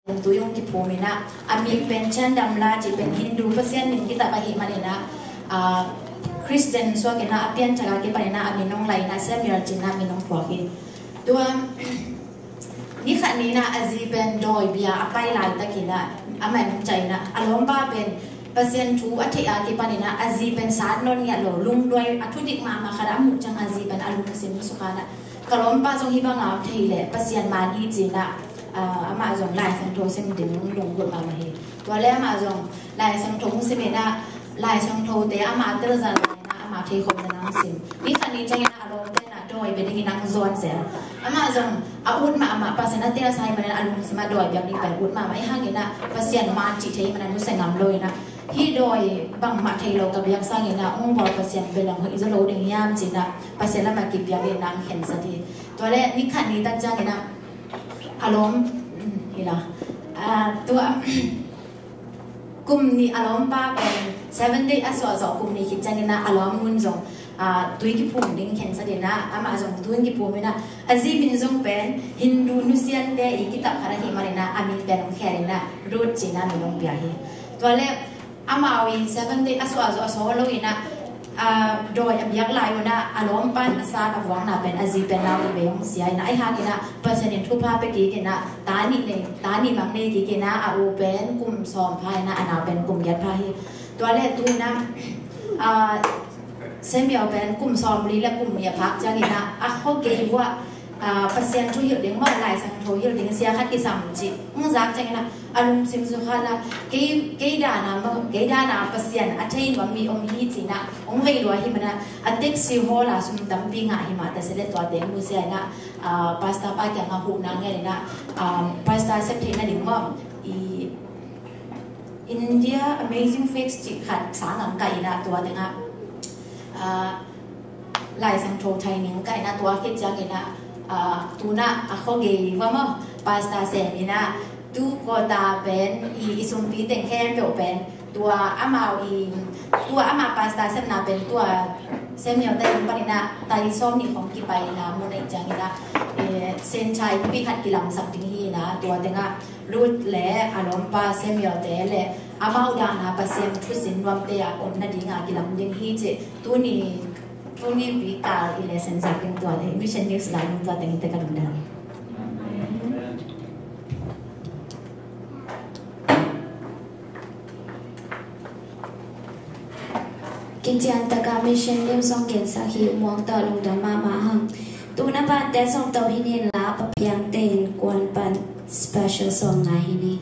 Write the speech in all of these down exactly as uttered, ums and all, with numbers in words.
Tui hong kiphum in ah, a min pen Chandamla cih pen Hindu pasian min kitak ahih manin ah, ah, Christian suak in ah, a pianthak a kipan in ah a min hong lai in ah Samuel ci in ah min hong phuak hi. Tua ni khat ni in ah a zi pen dawi bia a pai laitak in ah, amah in hong ciah in ah, a lawmpa pen Pasian thu a theih a kipan in ah a zi pen sat nawn ngiat lo, lungduai a thudik mahmah khat ah a muh ciang a zi pen a lungsim sukha in ah, ka lawmpa zong hih bang a om thei leh Pasian man hi ci in ah, ah, amah zong Lai Siangtho sim ding lunggulh mahmah hi. Tua leh amah zong Lai Siangtho hong sim in ah, Lai Siangtho te amah tel zan in ah, amah thei khop zan hong sim. Ni khat ni ciangin ah a lawmte in ah dawi bia dingin hong zuan zel. Amah zong a ut mahmah, Pasian a telsa ahih manin a lungsim ah dawi biak ding pen ut mahmah ahih hangin ah, Pasian man cih thei ahih manin nusia ngam lo in ah, hih dawi bangmah thei lo ka biak sangin ah, hong bawl Pasian bia leng hoih zaw lo ding hiam ci in ah, Pasian lamah kipiak in ah hong khensat hi. Tua leh ni khat ni tak ciangin ah, a lawm, mm, hi la. Ah, tua, kum nih a lawmpa pen Seventh Day a suah zawh kum nih khit ciangin ah a lawm nu in zong, ah, tui kiphum ding khensat in ah, amah zong tui kiphum in ah, a zi min zong pen Hindu nusiante i kitak khat ahih manin ah a min pen hong khel in ah Ruth ci in ah min hong pia hi. Tua leh amau i Seventh Day a suah zawh a sawh lo in ah, ah, dawi a biak lai un ah, a lawmpa in a sat a vuakna pen a zi pen nau i bei hong sia in ah, ahih hangin ah Pasian in thupha pia kik in ah, ta nih nei, ta nih bang nei kik in ah, a u pen kum sawm pha in ah, a nau pen kum giat pha hi. Tua leh tu in ah, ah, Samuel pen kum sawmli leh kum nih a phak ciangin ah, a khuagei vuah, ah, Pasian thu hilh ding maw, Lai Siangtho hilh ding sia khat kisam cih hong zak ciangin ah, a lungsim sukha in ah, kei, kei dan a maw, kei dan a Pasian a thei nuam mi om hi ci in ah hong vei lua ahih manin ah, a taxi hawl a sum tampi ngah hi mah ta se leh tua teng nusia in ah, ah, pastor pa kiangah huhna ngen in ah, ah, pastor sep theihna ding maw, i India Amazing Facts cih khat sang hong kah in ah, tua tengah, ah, Lai Siangtho training kah in ah, tua khit ciangin ah, ah, tu in ah a khuagei vuah maw, pastor sem in ah, tu Kawlta pen i, i sumpi teng khempeuh pen, tua amau i, tua amah pastor sepna pen tua Samuel te in pan in ah tai sawm nih khong kipai in ah, mun ah ciangin ah, eh, senchai khuapi khat kilamsak ding hi in ah, tua tengah Ruth leh a lawmpa Samuel te leh amau dan a Pasian thusin nuamte a om nading a kilam ding hi ci. Tuni, tuni pi kal i lesson zak ding tua leh Mission News lai ding tua teng te ka lungdam. Kician taka Mission News zong gensak hi, muang tawh lungdam mahmah hang. Tu na ban te zong to hi nin la, Papiang te in kuan pan special song ngai hi ni.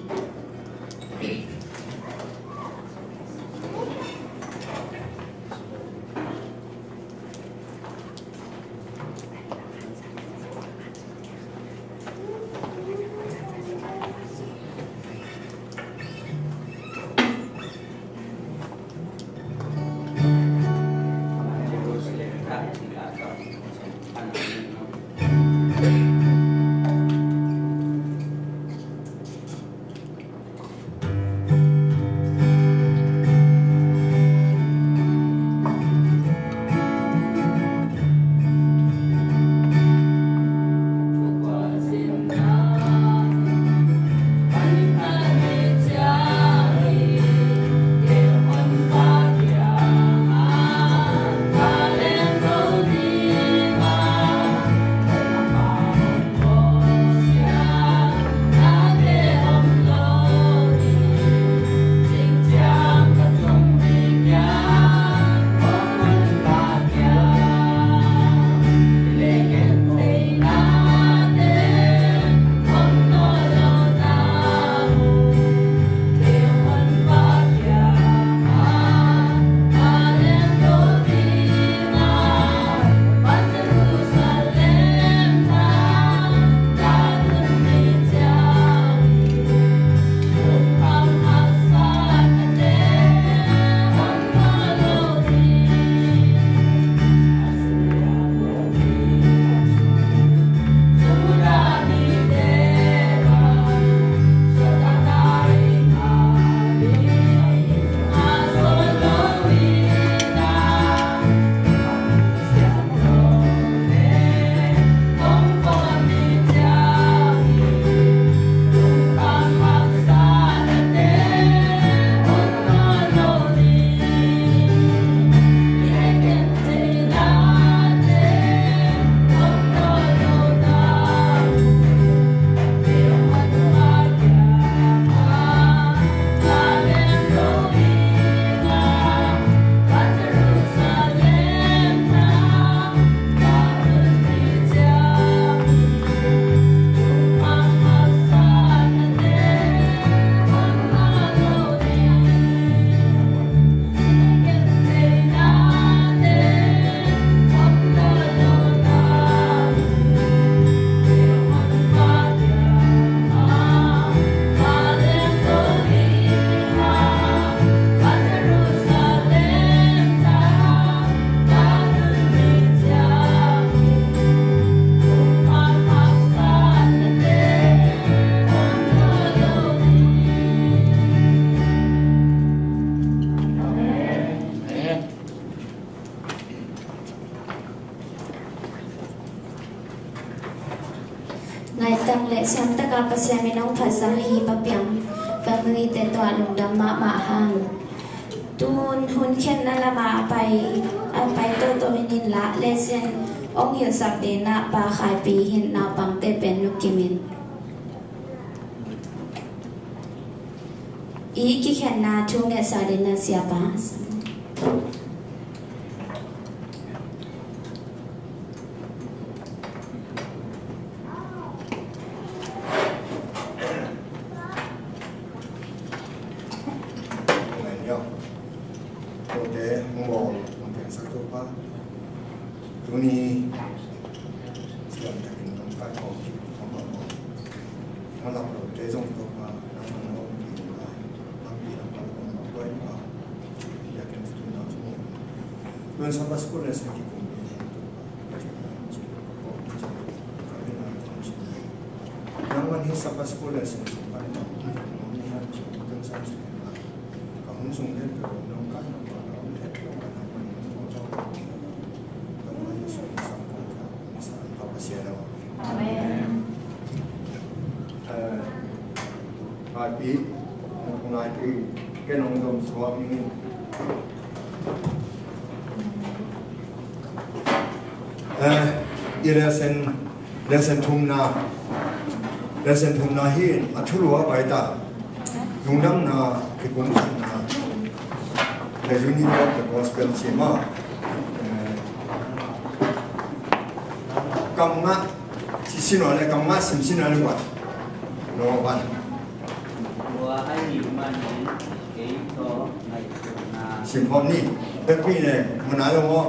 Ngaihtak le siamtaka Pasian min hong phatzang ahi Pa Piang, ka nui te tawh lungdam mahmah hang. Tun hun khenna lama a pai, a pai toto hi in la, lesson hong hilhsak dingin Pa Khai Pi hi in, naupangte pen Nu Kim in. I kikhenna thu ngetsak dingin Siapa. Amen. Yo. Kote hong bawl hong piangsak Topa. Tuni siam takin hong kai khawm kik hong bawl. Hong lak lote zong Topa nangman hong pi lai. Lampi lam kal hong bawl Topa. Biakinn tu na tu. Tun Sabbath school lesson kikum ni. Nangman hi Sabbath school lesson sung pan nang ni han sung kan san sung kan. Ka hong sung den pe nong kai nong pa nong het nong kan nangman nong ko chau. Nangman Yesu nang sam ko ka nang sa ka Pasian lo. Amen. Eh, Pai Pi, nang ngai ki, ken hong dom suak ning. Eh, i lesson, lesson thumna, lesson thumna hi a thulu a pai ta. Lungdamna, kipumkhatna, the unity of the gospel ci mah. Eh, kam nga, ci sin lo le, kam nga sim sin lo le wat. Lo wan. Tua ahih manin kei tawh ngaihsutna. Sim khawm ni. Bekpi ne, mun nai lo maw.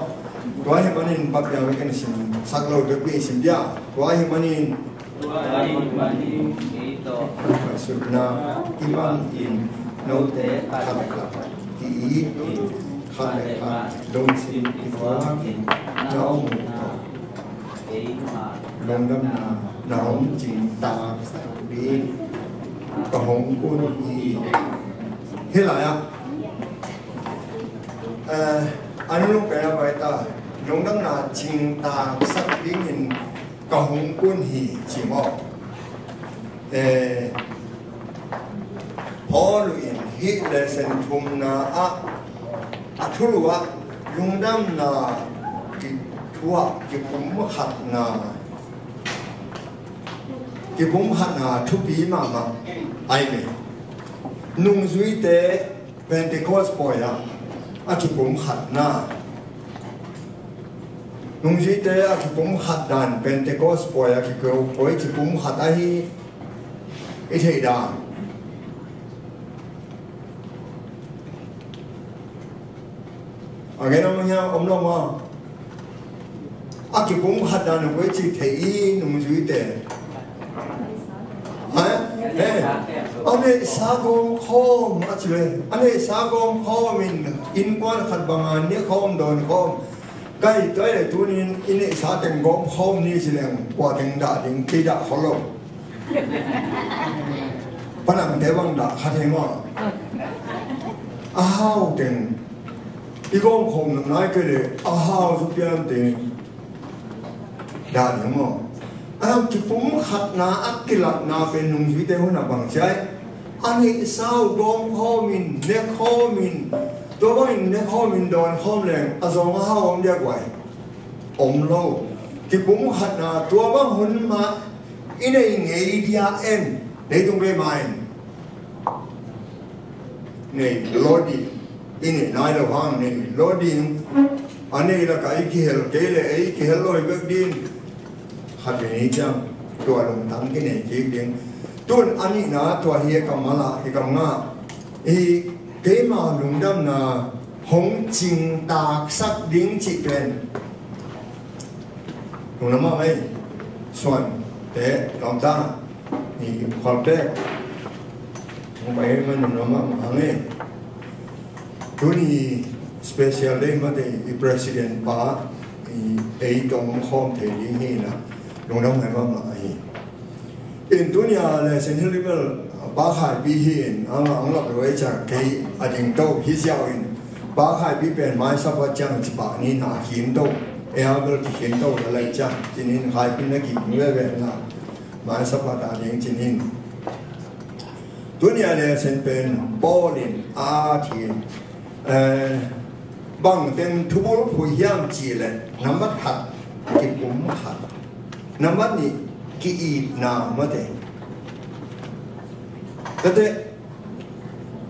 Tua ahih manin Pa Piang bek in sim sak lo, bekpi sim dia. Tua ahih manin. Tua ahih manin kei tawh ngaihsutna kibangin note khat le khat ki-it in, khat le khat lungsim kituakin na om uh tawh lungdamna na hong cingtak sak ding ka hong kun hi. Hih lai-ah, eh, a nunung pen a pai ta, lungdamna cingtak sak dingin ka hong kun hi ci maw? Eh, Paul in hih lesson thumna ah a thulu ah lungdamna kithuah kipumkhatna, kipumkhatna thupi mahmah ahi ve. Nungzuite Pentecost pawi ah a kipumkhatna. Nungzuite a kipumkhat dan Pentecost pawi a kiko, koi kipumkhat ahi i theih dan. A gen om hia om lo maw? A kipumkhat dan a koi ci thei i nungzuite. Ha? Eh. A neihsa gawm khawm a ci ve. A neihsa gawm khawm in innkuan khat banga ne khawm dawn khawm. Kai tuai le tunin i neihsa teng gawm khawm ni ci leng kua teng dah ding, kei dah khol lo. Panangte bang dah kha thei maw? A hau teng i gawm khawm nai kei le a hau zu pian teng dah ding maw? A kipumkhatna a kilatna pen nungzuite hun a bang ciai. A neihsa uh gawm khawmin, ne khawmin, tua bangin ne khawmin dawn khawm leng a zawng a hau om dia guai. Om lo. Kipumkhatna tua bang hun mah i nei ngei dia em? Leitung vei mah in nei lo ding. I nei nai lo hang nei lo ding. A nei lakah i kihel kei le ei kihel lo hi bek ding. Khat vei ni ciang tua lungtang kinei kik ding. Tun a nihna tua hi e, kammal ah hi, kam nga. I keima lungdamna hong cingtaksak ding cih pen. Nunama mai suante lawmta i khualte hong pai ma nunama ma hang e. Tuni special day mate i president pa i ei tawh hong khawm thei ding hi na, lungdam ngai mahmah ahi. In tunia lesson hilibel Pa Khai Pi hi in, ang ang lak lo ei ciang kei a ding to hi ziau in, Pa Khai Pi pen mai sapa ciang ci pah ni na khin to, ei a bel ki khin to la lai ciang, cinin Khai Pi na ki khin veve na. Mai Sabbath a ding cih in. Tuni a lesson pen Paul in a at hi, eh, bang teng thubulphuh hiam cih leh, nambat khat, kipumkhat. Nambat nih, ki-itna mate. Tate,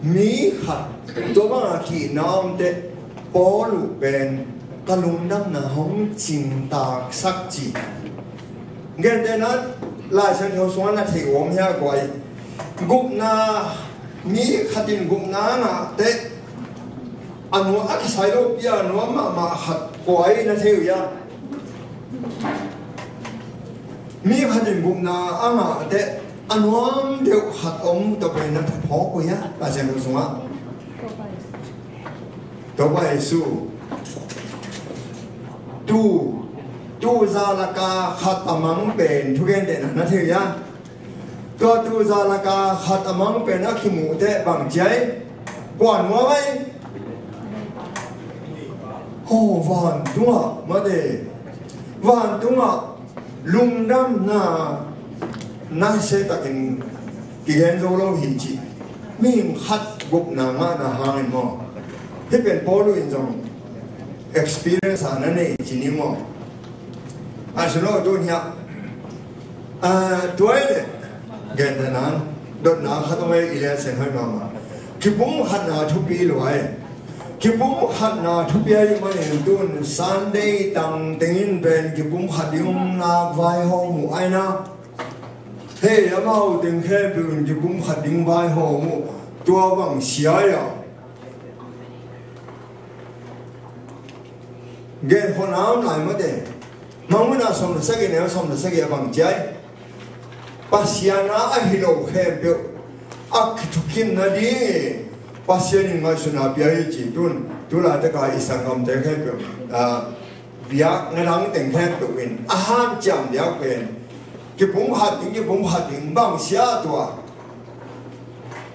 mi khat tua banga ki-itna om teh, Paul uh pen ka lungdamna hong cingtaksak ci. Gentehna, Lai Siangtho sungah na theih uh om hia, kua hi? Gupna, mi khat in gupna a ngah teh, a nuam, a kisai lopi a nuam mahmah khat kua hi na thei uh hia? Mi khat in gupna a ngah teh, a nuam deuh khat om, tua pen na thei phawk uh hia, Lai Siangtho sungah? Topa Jesu. Tu, tu za laka khat a mang pen thugentehna na thei uh hia? Tua tu za laka khat a mang pen a kimuh teh bang ci ai? Kua nuam ai? Aw, vantungah mate. Vantungah lungdamna nasia takin kigen zo lo hi ci. Mihing khat gupna ngahna hangin maw. Hih pen Paul in zong experience a na nei ci ni maw. A sung lo tun hiah, a, tua hi leh, gentehna, dotna khat om ei, i lesson hoih mahmah. Kipumkhatna thupi lua hi. Kipumkhatna thupi ahih manin tun Sunday tang tengin pen kipumkhat ding nak vaihawm uh ai na. Hei, amau teng khempeuh in kipumkhat ding vaihawm uh, tua bang sia ia. Gen khawhna om lai mate. Mangmuhna sawm le sagih, neu sawm le sagih a bang ci ai? Pasian a ahi lo khempeuh a kithukim nading Pasian in ngaihsutna pia hi ci. Tun, tu laitaka i sanggamte khempeuh, ah, biakna dang teng khempeuh in a hanciam biak pen kipumkhat ding, kipumkhat ding, bang sia tua.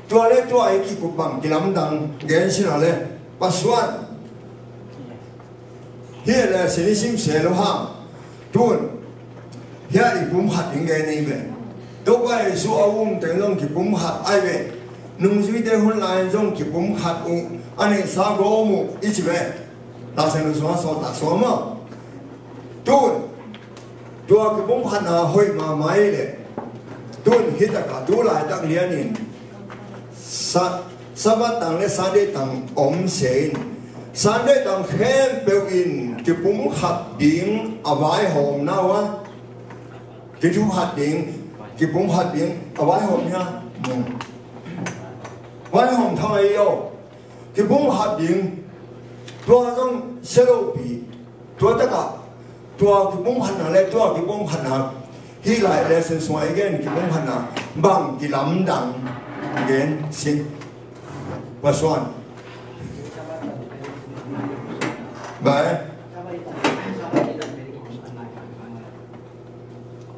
Tua le tua i kikup bang kilamdang gen sina le, pasuan. Hih le sinisim se lo hang. Tun, hiah i pumkhat ding gen i ve. Topa Jesu a um teng zong kipumkhat ai ve. Nungzuite hun lai zong kipumkhat uh. A neihsa gawm uh i ci ve. Laksang sungah sawltak sawm ah. Tun, tua kipumkhatna hoih mahmah i leh. Tun, hih takah tu laitak lianin. Sa-, Sabbath tang le Sunday tang om se in. Sunday tang khempeuh in kipumkhat ding a vaihawmna uh a. Kipumkhat ding, kipumkhat ding a vaihawm hia. Hmm. Vaihawm thang ei aw. Kipumkhat ding, tua zong sia lopi, tua takah, tua kipumkhatna le tua kipumkhatna, hih lai lesson sungah i gen kipumkhatna, bang kilamdang gen sin. Pasuan. Bye.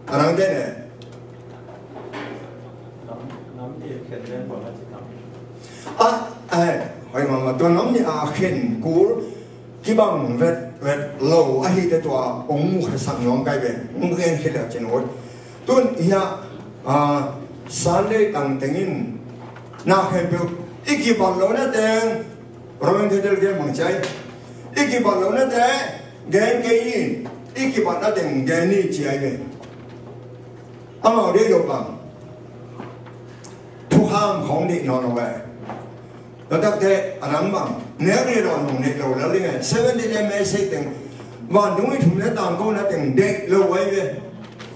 A nang te ne. A, ai, hoih mahmah, tua nam nih a khen kul kibang vet vet lo ahi te tua ong mu khe sak nuam kai ve, ong gen khe le cin ot. Tun hiah, a, Sunday tang tengin na khen peuh i kibat lo na teng, Roman Catholic gen bang ci ai. I kibat lo na teng gen kei in, i kibatna teng gen ni ci ai ve. Amau deih lo bang. Thukham khawng deih nawn lo ve. Tua takte a dang bang. Nek le dawn hong neih lo lel ding e. Seven Day le message teng. Vantung i thum le tangkona teng deih lo ai ve.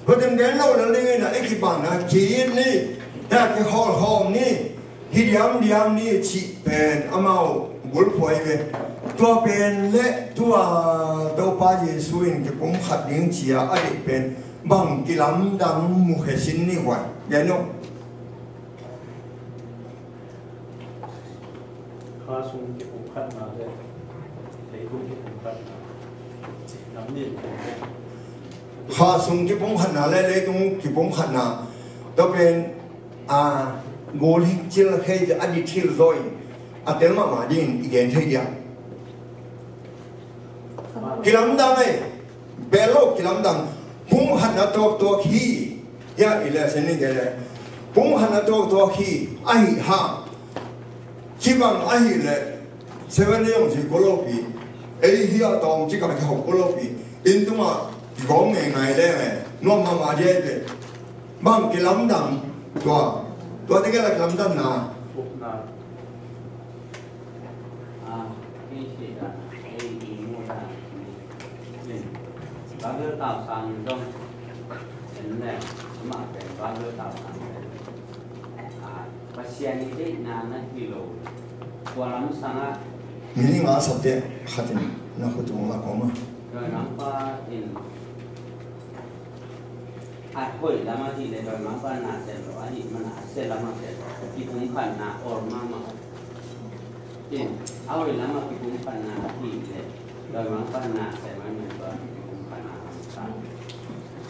Tua teng deih lo lel ding e na i kibang na ki-it ni. Hia kihawlkhawm ni. Hi diamdiam ni cih pen amau bulphuh ai ve. Tua pen le tua Topa Jesu in kipumkhat ding ci-a a deih pen bang kilamdang mu khe sin ni huai. Gen uh. Kha sung kipumkhatna le leitung kipumkhatna. Nam ni. Kha sung kipumkhatna le leitung kipumkhatna. Tua pen a, gol hing cil hei a di thil zaw in a tel mahmah dingin i gen thei diam? Kilamdang ei. Bel lo kilamdang. Pumkhatna tuaktuak hi. Hia i lesson ni kei le, pumkhatna tuaktuak hi ahi hang, ci bang ahih leh Seven Day hong zui kul lopi, ei hia tawm ci kang kihong kul lopi, inn tungah kigawm ngeingai leng e, nuam mahmah dia i ve. Bang kilamdang tua, tua te kei la kilamdanna. Ah, hei si dan, hei i mu dan, in, Bible tau sang dong, in le, ama pen Bible tau sang dong. Ah, Pasian i deihna na hi lo, tua lam sangah. Meaning a sapte khatin na khutung la koma. Doi lampa in, a hoih lam ahih leh doi lampa na sem lo ahih mana a sia lam a sem lo. Kipumkhatna ol mahmah. In, a hoih lam a kipumkhatna ahih leh doi lampa na sem lo ahih mana kipumkhatna lam sa.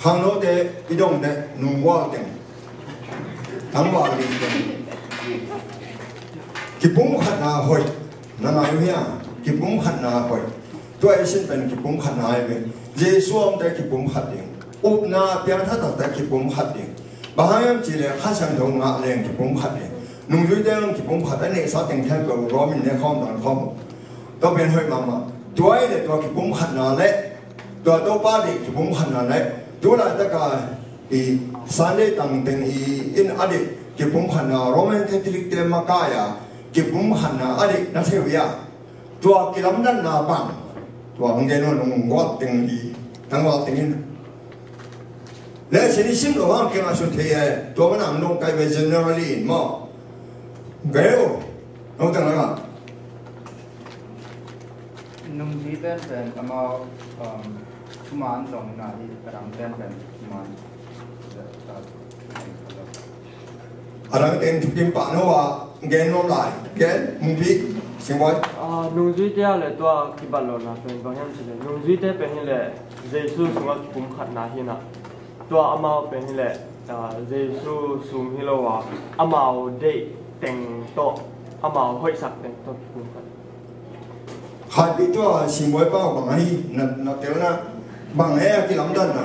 Khangnote i dong dek nunggual teng, tangval ding teng. Kipumkhatna hoih. Na ngai uh hia? Kipumkhatna hoih. Tua i sin pen kipumkhatna hi ve. Jesu a omte kipumkhat ding. Upna piangthak takte kipumkhat ding. Bang hang hiam cih leh Kha Siangtho ngah leng kipumkhat ding. Nungzuite zong kipumkhat, a neihsa teng khempeuh Rome in ne khawm, dan khawm. Tua pen hoih mahmah. Tua hi leh tua kipumkhatna leh tua Topa deih kipumkhatna leh tu laitaka i Sunday tang teng i in a deih kipumkhatna, Roman Catholic te makai a kipumkhatna a deih na thei uh hia? Tua kilamdanna bang, tua hong gen uh nunggual teng i, tangval teng in. Lesson i sim lo hang kei ngah sun thei e, tua man ang nong kai ve generally in maw. Gei uh, nong tang lama. Nungzui pen pen amau, um, thuman zong na hi, a dang pen pen thuman. A dang pen thukim pah no a gen nuam lai. Gen, Mungpi, Singbuai. Ah, nungzuite a le tua kibat lona pen bang hiam cih leh, nungzuite pen hi leh Jesu sungah kipumkhatna hi na. Tua amau pen hi leh, ah, Jesu sung hi lo a, amau deih teng tawh, amau hoihsak teng tawh kipumkhat. Khatpi tua Singbuai pau bang ahi, na, na telna bang e a kilamdanna.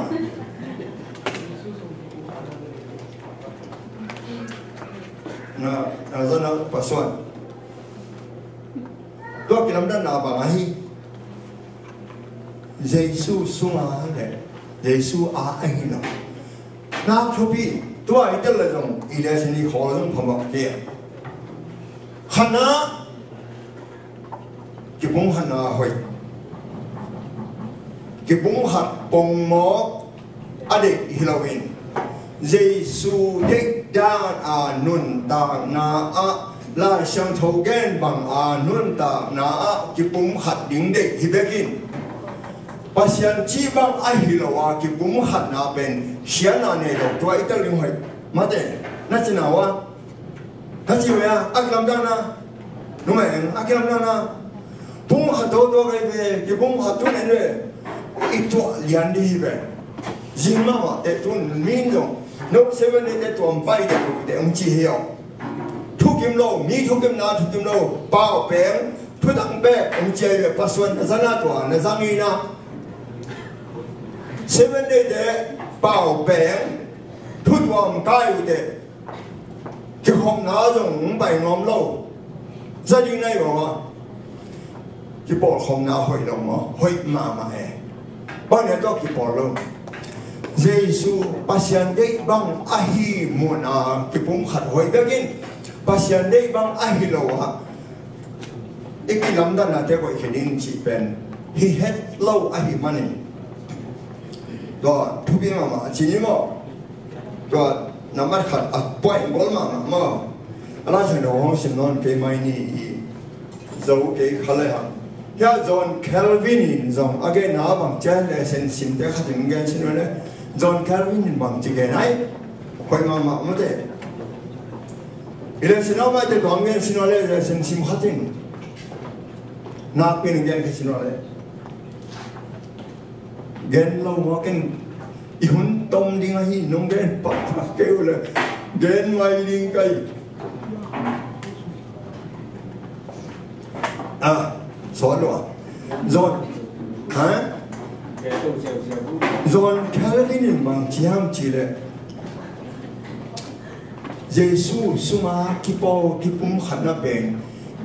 Na, na zana pasuan. Tua kilamdanna bang ahi. Jesu sunga le Jesu a ahi lo. Nak thupi, tua i tel le zong i le sini khawl zong phamak kei. Khatna, kipumkhatna hoih. Kipumkhat pongmawk a deih hi loin, Jesu deih dan a nuntakna ah, Lai Siangtho gen bang a nuntakna ah kipumkhat ding deih hi bekin, Pasian cih bang ahi lo a kipumkhatna pen siatna nei lo, tua i tel ding hoih. Mate, na cina uh a, na ci uh a, a kilamdanna. Numei, a kilamdanna. Pumkhat toto kei ve, kipumkhat tu nen ve. I tuah lian ding hi ve. Zing mahmah teh tun min zong, no Seven Day te tuam pai te tu te ong ci hi aw. Thukim lo, mi thukimna thukim lo, pau peng, thutang pek ong ci hi ve, pasuan na zana tua na zang hi na. Seven Day te pau peng, thutuam kai uh te. Kikhopna zong pai nuam lo. Za ding nai lo a. Kipawlkhopna hoih lo maw? Hoih mahmah e. Bang ne tawh kipawl lo. Jesu Pasian deih bang ahi mun a kipumkhat hoih bekin, Pasian deih bang ahi lo a i kilamdanna te koih khe ding cih pen hi het lo ahi manin. Tua thupi mahmah a ci ni maw? Tua nambat khat a point gol mahmah maw? A Lai Siangtho hong sim nawn kei mai ni i zo kei kha le hang. Hia John Calvin in zong a genna bang cia le sen simte khat in gen sin le. John Calvin in bang ci gen ai. Hoih mahmah mate. I le sin a mai te tuang gen sin le le sen sim khat in. Nakpi in gen khe sin le. Gen lo maw ken i hun tom ding ahi nong gen pakpak kei uh le gen mai ding kai. Ah, sawt lo ah. John, ha? John Calvin in bang ci hiam cih leh Jesu sunga kipawl kipumkhatna pen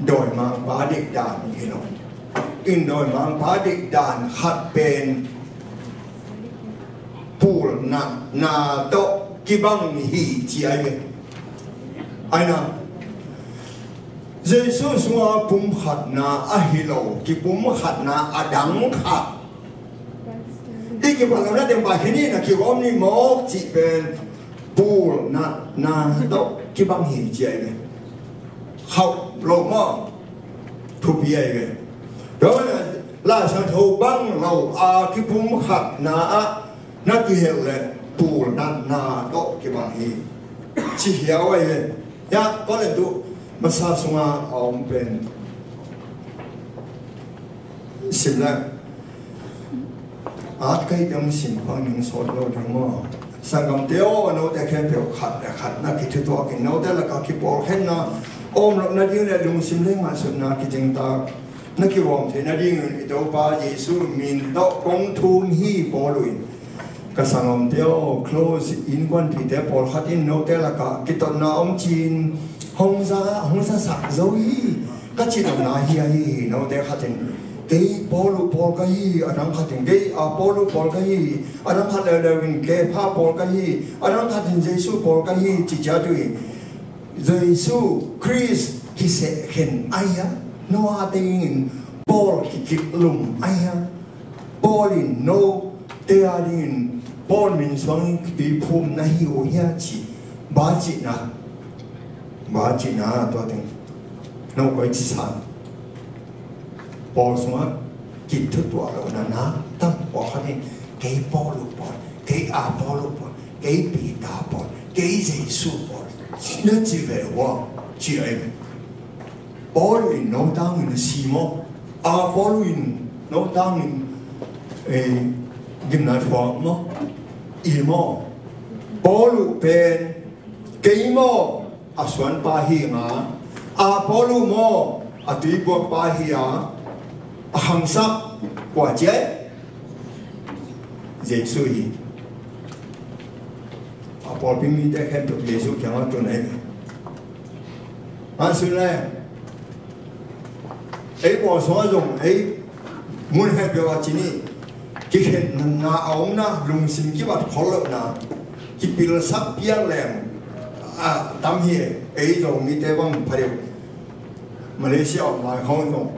dawimangpa deihdan hi lo. In dawimangpa deihdan khat pen pulnatna tawh kibang hi ci ai ve. Aina Jesu sunga pumkhatna ahi lo kipumkhatna a dang khat i kipalona teng pai khin in a kiom ni mawk cih pen pulnatna tawh kibang hi ci ai ve. Khauh lo maw? Thupi ai ve. Tua manin Lai Siangtho bang lo a kipumkhatna ah na kihel le pulnatna tawh kibang hi ci hiau ai ve. Ya, Korintu masa sunga a om pen sim le at kai dam sim pang ning sawt lo ding maw? Sanggamte aw, note khempeuh khat le khat na kithutuakin note laka kipawlkhenna om loh nading le lungsim le ngaihsutna kicingtak na kihuam theih nadingin i Topa Jesu min tawh kong thum hi. Paul in ka sanggamte aw, Kolosi innkuan pite pawlkhat in note lakah kitotna om cin hong za, hong zasak zo hi. Ka cih nopna hi ahi hi. Note khat in kei Paul uh pawl ka hi, a dang khat in kei Apollo pawl ka hi, a dang khat leuleu in Kepha pawl ka hi, a dang khat in Jesu pawl ka hi ci ciat uh hi. Jesu Khrist kiseh khen ai a, no a tengin Paul kikik lum ai a, Paul in note a dingin Paul min suangin kituiphum na hi uh hia ci. Ba cihna, ba cihna tua teng no koi ci san. Paul sungah kithutuah lohna na tam pawlkhat in kei Paul uh pawl, kei Apollo pawl, kei Peter pawl, kei Jesu pawl na ci ve uh a ci ai ve. Paul in no tangin a si maw? Apollo in no tangin eh, gimna thuak maw? I maw? Paul uh pen kei maw a suanpa hi nga, Apollo maw a tuibuakpa hi a, a khangsak kua ci ai? Jesu hi. A pawlpi mite khempeuh Jesu kiangah tun ai ve. Ngaihsun le ei pawl sungah zong ei mun khempeuh a ci ni, kikhenna a omna, lungsim kibat khol lohna, kipilsak piang leng a tam hi. Ei Zomite bang pha deuh Malaysia om lai khawng zong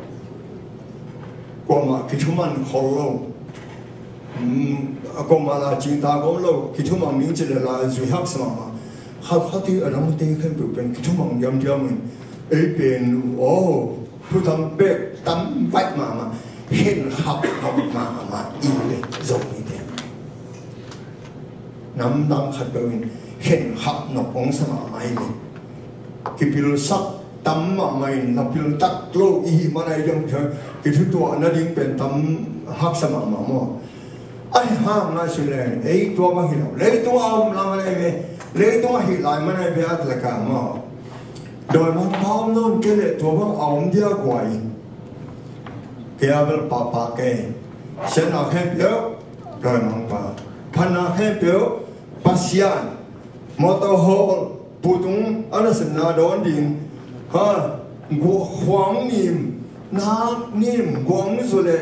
kuamah kithuman khol lo. Kuamah la cingta khol lo, kithuman ming ci le la zui haksa mahmah. Khat khat hi a dangte khempeuh pen kithuman diamdiam in ei pen aw, thuthang pek tam baih mahmah, khenkhap nop mahmah i ve Zomite. Namdang khat peuh in khenkhap nop hong sa mahmah i ve. Kipilsak tam mahmah in na piltak lo i hih man ai diam, kithutuah nading pen tam haksa mahmah maw? Ahi hang ngaihsun leng ei tua bang hi lo. Leitung a om lai man ai ve. Leitung a hih lai man ai ve a tlaka maw? Dawimangpa om nawn kei leh tua bang a om dia guai. Kei a bel pahpah kei. Siatna khempeuh dawimangpa, phatna khempeuh Pasian. Motor hawl putung a nasepna dawn ding. Ha, guah khuang nim, nak nim, guang zu le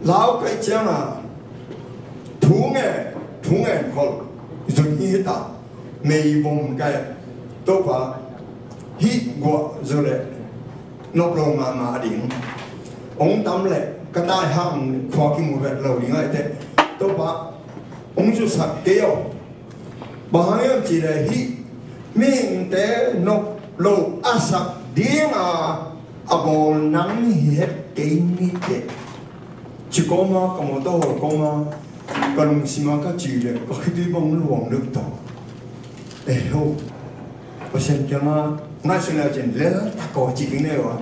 lau kaih cianga thu nge, thu nge khol zun hi ta. Mei vom kai Topa, hih guah zu le nop lo mahmah ding. Hong tam le ka tai hang khua kimu vet lo ding ai te. Topa, hong zusak kei aw. Bang hang hiam cih leh hih mihingte nop lo a sak dinga a bawl nang hi het kei ni teh. Ci kawma ka mawtaw hawl kawma ka lungsima ka ci leh ka khitui bang luang deuh ta. Eh ho. Pasian kiangah ngaihsun le cin lel tak aw ci ding nei uh a.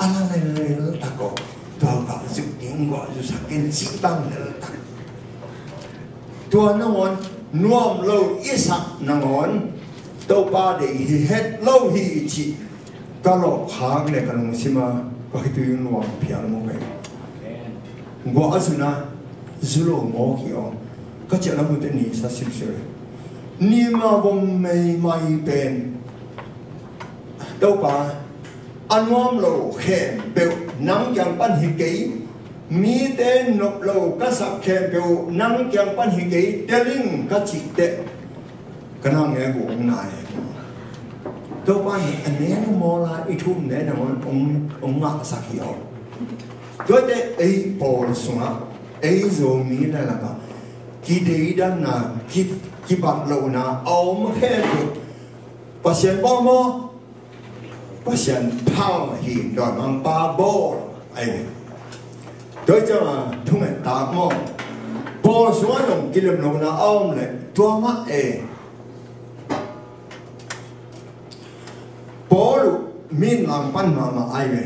A la lel lel tak aw. Tua guah zuk ding guah zusak in ci bang lel tak. Tua nangawn nuam lo i sak nangawn Topa deih hi het lo hi i cih ka lawhkhak le ka lungsima ka khitui nuam phial maw kei. Guah a zuna zu lo maw ki aw. Ka ciah lam ute ni sa silsel. Nima vom meimai pen, Topa, a nuam lo khempeuh nang kiang pan hi kei, mite nop lo ka sak khempeuh nang kiang pan hi kei, tel ing ka cih teh, ka nang nge gu ong nai. Topa in a neng mawl a i thum ne na ong, ong ngahsak hi aw. Tuate ei pawl sungah, ei Zomi le lakah kideidanna, ki, kibat lohna a om khempeuh Pasian bawl maw? Pasian phal hi, dawimangpa bawl ahi. Tua ciangin thunget tak maw? Pawl sungah dong kilem lohna a om leh tua mah e. Paul uh min langpan mahmah ahi ve.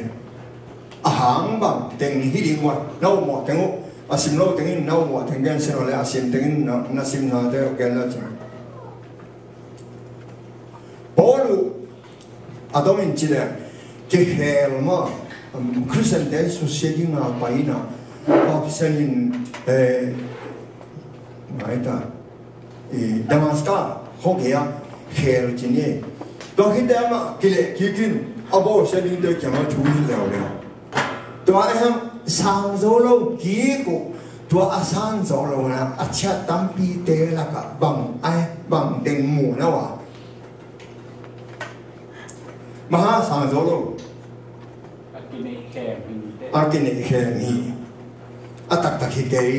A hang bang teng hi ding uh a, na upmawh teng uh, a sim lo teng in na upmawh teng gen sin uh leh a sim teng in na, na simnate uh gen lo cin. Paul uh a dong in ci leh, kikhel mah, um, Christian te susia ding a pai in a, Baptist in, eh, mai ta, i Damaska khua gei ah khel ci ni. Tua khit teh amah kileh kik in a bawlsia dingte kiangah thu hilh leuleu. Tua ahih hang sang zo lo kik uh, tua a san zawh lohna a ciah tampite lakah bang, ai, bang teng mu na uh a? Bang hang sang zo lo? A kineih khem hi teh. A kineih khem hi. A taktak hi kei.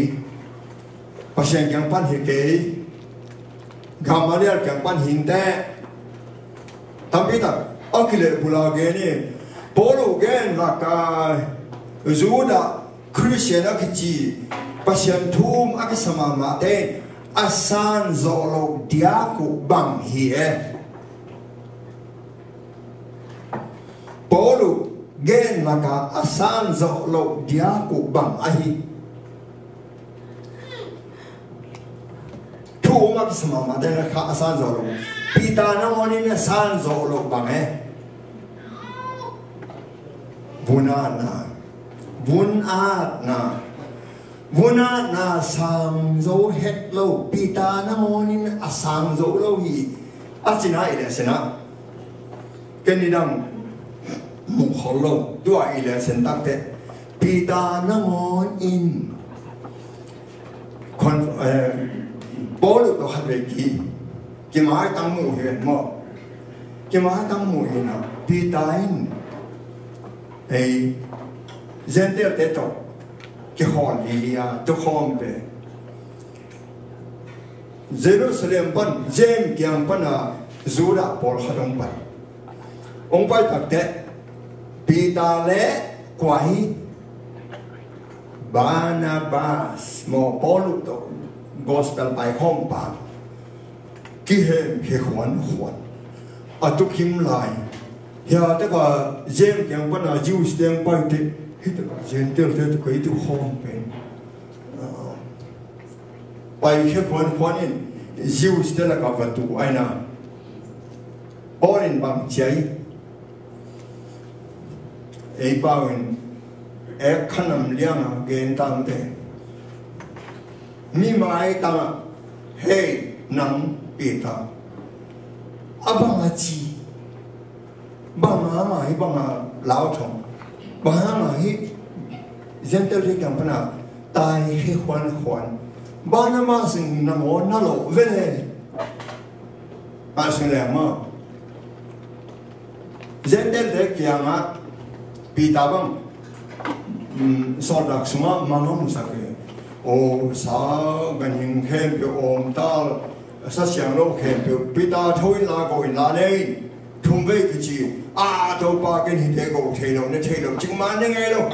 Pasian kiang pan hi kei. Gamaliel kiang pan hi teh. Tampi tak a kileh bul a gen hi. Paul uh gen lakah Judah Christian a kici, Pasian thu um a kisa mahmahte a san zawh loh diak uh bang hi e? Paul uh gen lakah a san zawh loh diak uh bang ahi? Thu um a kisa mahmahte lakah a san zawh loh. Peter nangawn in a san zawh loh bang e? Vun atna. Vun atna. Vun atna sang zo het lo. Peter nangawn in a sang zo lo hi. A cina i leh sina. Ken nidang muh khol lo. Tua i leh sin tak teh. Peter nangawn in Kon-, eh, Paul uh tawh khat vei ki, kimaitang mu hi ven maw? Kimaitang mu hi na, Peter in, ei, Gentile te tawh kihawl hi hi a, tukhawm pen Jerusalem pan, James kiang pana Judah pawlkhat hong pai. Hong pai takteh Peter le kua hi? Barnabas, maw, Paul uh tawh gospel paikhawm pa. Kihemkhia khuankhuan. A tukim lai. Hia taka James kiang pana Jews te hong paiteh, hih taka Gentile te tawh kei tukhawm pen. Paikhia khuankhuan in Jews te lakah va tu aina. Paul in bang ci a hi? Ei pau in ek khanam lianga gen tangte. Mi maitangah, hei, nang Peter, a bang a ci? Bang hanga hih banga lauthawng? Bang hanga hih Gentile te kiang pana taikhia khuankhuan? Barnabas in nangawn na lawh ve le. A sung leng maw? Gentile te kiangah Peter bang, um, sawltak sungah mang a musak hi. Aw, sa ganhing khempeuh, awmtal, sa sianglo khempeuh Peter tho inla, go inla nei. Thumvei kici, a, Topa, ken hihte go thei lo, ne thei lo, cih mah ne ngei lo.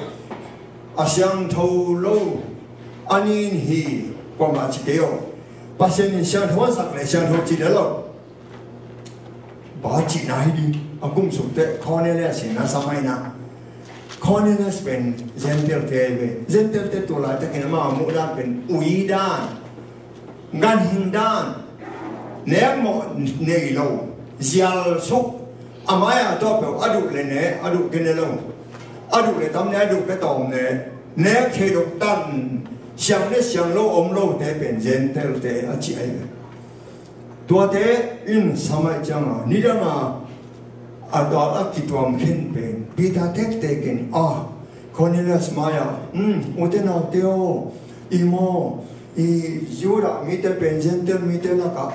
A siangtho lo a nin hi, kuamah ci kei aw. Pasian in siangtho a sak leh siangtho ci lel lo. Bang cihna hi ding, a kum sung teh Cornelius in na sa mai na. Cornelius pen Gentile te ve. Gentile te tua laitakin amau muhdan pen ui dan, ganhing dan, nekmawh nei lo, zial suk, a mai-a tua peuh a duh leh ne, a duh kei ne lo, a duh leh tam ne, a duh kei tawm ne, nek thei lo tan, siang ne siang lo om lote pen Gentile te a ci ahi ve. Tuate in sam ahih ciangin nidanga a dal a kituam khin pen Peter tektek in a Cornelius mai-ah, um, ute naute aw, i maw, i Judah mite pen Gentile mite lakah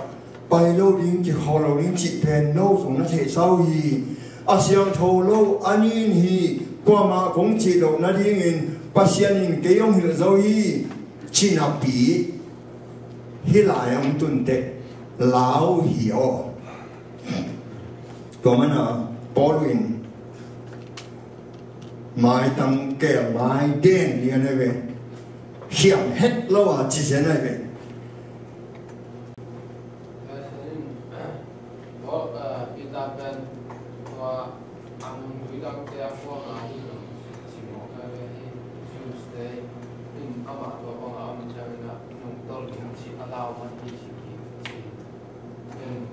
pai lo ding, kikhawm lo ding cih pen no zong na theihsa uh hi. A siangtho lo a nin hi, kuamah kong cih loh nadingin Pasian in kei hong hilh zo hi, ci napi hih lai-ah hong tun teh lau hi aw. Tua mana Paul in maitang keel mai den lian ahi ve. Hiam het lo a ci zen ahi ve. Paul, eh, Peter pen tua a nungzui dangte a kuang a hi lo ci mawk ahi ve. Jews te in amah tua bang a om ciangin a nungtolh ding ci a lau man hi ci hi ci. In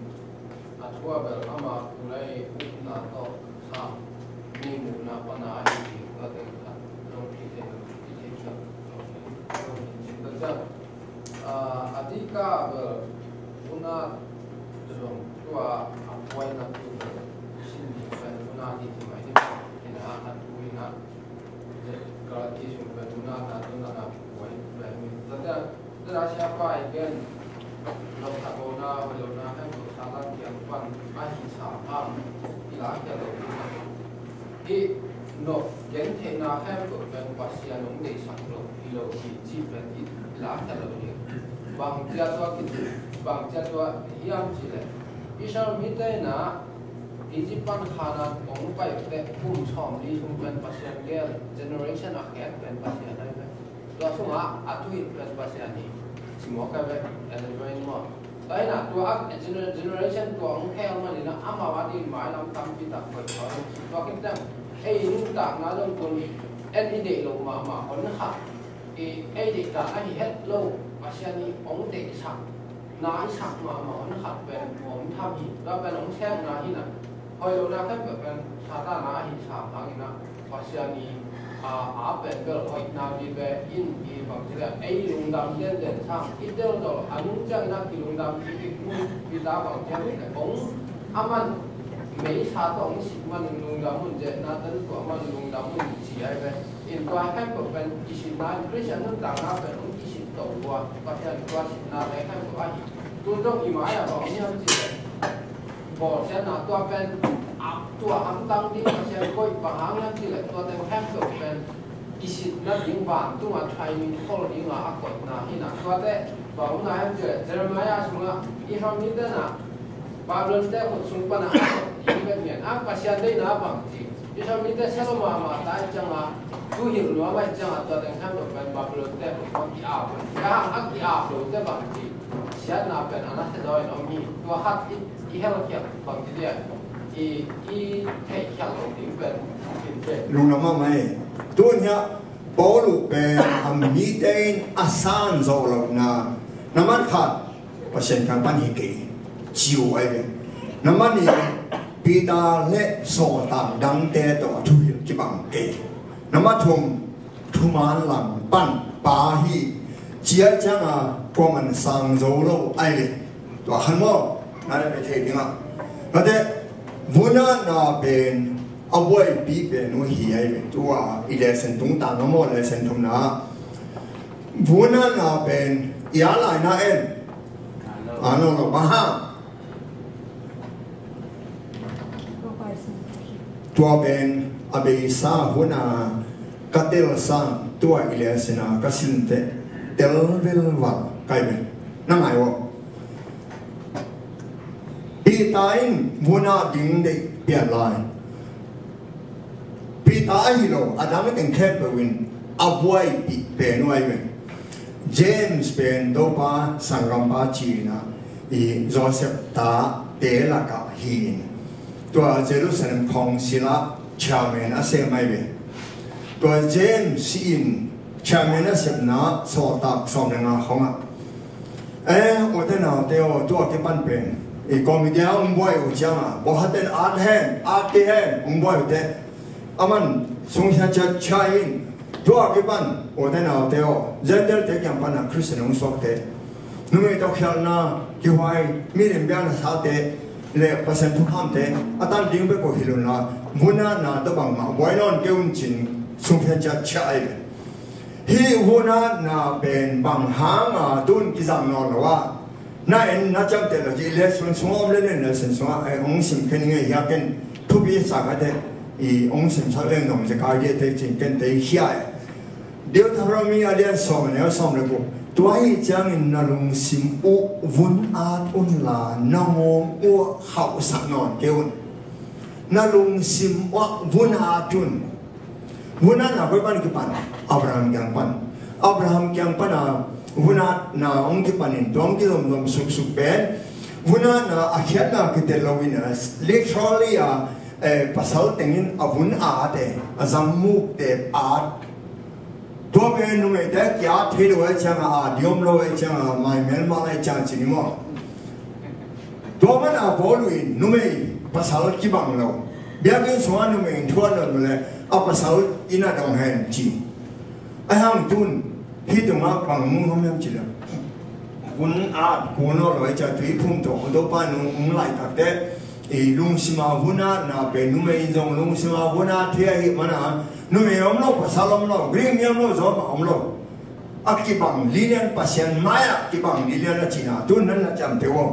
a thu a bel ama kulai upna tawh kham mi muhna pana ahi hi. Tua teng khat zong kithei lo, kithei khial lo hi. Zong hi cin ta ciang, ah, a dika bel una zong tua a puaina tu bel sin hi pen una hi ci mai ni. Ina a thu ina Galati sung pen una ta tu na na puai pen mi ta ciang Tua siapa i gen lo, thakhona hoihlohna khempeuh Satan kiang pan a hih sam hang i lakkhiat lo ding a, hih nop gentheihna khempeuh pen Pasian hong deihsak lo hi lo hi cih pen i lakkhiat lo ding. Bang cia tua ki, bang cia tua hiam cih leh Israel mite in a Egypt pan Khanaan hong pai uh teh kum sawmli sung pen Pasian gel, generation a khek pen Pasian ahi pen. Tua sungah a thuhilh pen Pasian hi ci mawk ahi ve, Ellen White maw? Tua hi a tua a gener-, generation tua hong khel manin a amau a ding mailam tampi tak koih tua hi. Tua khit teng ei nuntakna zong tun en i deih loh mahmah hon khat, i ei deihdan ahi het lo, Pasian i hong deihsak na i sak mahmah hon khat pen hong tham hi. Tua pen hong sekna hi na. Hoihlohna khempeuh pen Satan a hih sam hangin a Pasian i, a, a pen bel hoihna vive in i bang ci leh ei lungdam denden sang i tel tawh a nung ciangin a kilungdam i, i mun Peter bang ci leh hong a man meisa tawh hong sik manin lungdam un, zetna tan tuah manin lungdam un ci ahi ve. In tua khempeuh pen i sitna in Khristian nuntakna pen hong kisit to lua, Pasian tua sitna te khempeuh ahi. Tu zong i mai-ah bang om hiam cih leh bawlsiatna tua pen a tua hamtang ding Pasian koih bang hang hiam cih leh tua teng khempeuh pen i sitna ding vantung a training khol ding a a koihna hi na. Tuate bang omna hiam cih leh Jeremiah sungah Israel mite na Babylon te khut sung pana a koih ding bek ngen a Pasian deihna bang ci. Israel mite sia lo mahmah ta ahih ciangin, thuhilh nuam ahih ciangin, tua teng khan tua pen Babylon te khut pan ki-ap, a ki-ap lote bang ci, siatna pen a nasia zaw in om hi. Tua khat i, i helkhiat bang ci dia, i, i theihkhiat lo ding pen, in pen. Lungdam mahmah e. Tun hiah Paul pen a mite in a san zawh lohna, na man khat, Pasian kiang pan hi kei, ci uh ahi ve. Na man nih, Peter le sawltak dangte tawh a thuhilh kibang kei. Na man thum, thuman lam pan pa hi, ci ahih ciangin kuaman sang zo lo ahi ve. Tua khan maw, na le pe thei ding a. Tua te, vunatna pen a buaipih pen uh hi ahi ve. Tua i lesson tungtang a maw, lesson thumna. Vunatna pen i a laina en. A no lo bang hang. Tua pen a beisa hun a ka tel sang tua i lesson a ka sin teh tel vel val kai ve. Na ngai uh. Peter in vuna ding deih pian lai. Peter ahi lo a dang teng khempeuh in a buaipih pen uh ahi ve. James pen Topa sanggampa ci-in a i Joseph tate lakah hi-in tua Jerusalem Council ah chairman a sem ahi ve. Tua James in chairman a sepna sawltak sawm le nga khawngah, eh, ute naute aw, tua kipan pen i committee a hong buai uh ciangin bawlhaten at hen, at kei hen hong buai uh teh, a man sungsia ciat chia in, tua kipan ute naute aw, Gentile te kiang pan a Christian hong suakte, numei tawh khialhna, Kihhuai, mi limbiakna sate le Pasian thukhamte a tan ding bek uh hi lo in la, vun atna tawh bangmah buai nawn kei un ci-in sungfian ciat ciah ahi ve. Hih vun atna pen bang hanga tu-in kizang nawn lo a, na en na ciamteh lo cih lesson sungah om lel in, lesson sungah, eh, hong sim khin ing ei, hiah ken thupi sa ka teh, i hong simsak leng nong zekai dih teh ci-in ken tei khia e. Deuteronomy a lian sawm a neu sawm le guk. Tua ahih ciangin na lungsim uh vun at un la, na ngawng uh khauhsak nawn kei un. Na lungsim uh vun at un. Vun atna koi pan kipan? Abraham kiang pan. Abraham kiang pana vun atna hong kipanin tua hong kizomzom suksuk pen vun atna a khiatna kitel lo in a, literally a, eh, pasal tengin a vun at e, a zangmukte at. Tua pen numeite a ki-at thei lo ahih ciangin, a ding om lo ahih ciangin, mai melmal ahih ciangin ci ni maw? Tua mana Paul in numei pasal kibang lo. Biakinn sungah numei in thu a dong lo leh a pasal in a dong hen ci. Ahih hang tu-in hih tungah bang mu nuam hiam cih leh, vun at kul nawn lo ahih ciang Tuiphum tawh Topa in hong laitak teh, i lungsima vun atna pen numei in zong lungsima vun at thei ahih manin numei om lo, pasal om lo, Greek mi om lo, Rom om lo. A kibang lilian, Pasian mai-ah kibang lilian a cihna tu-in nan na ciamteh uh.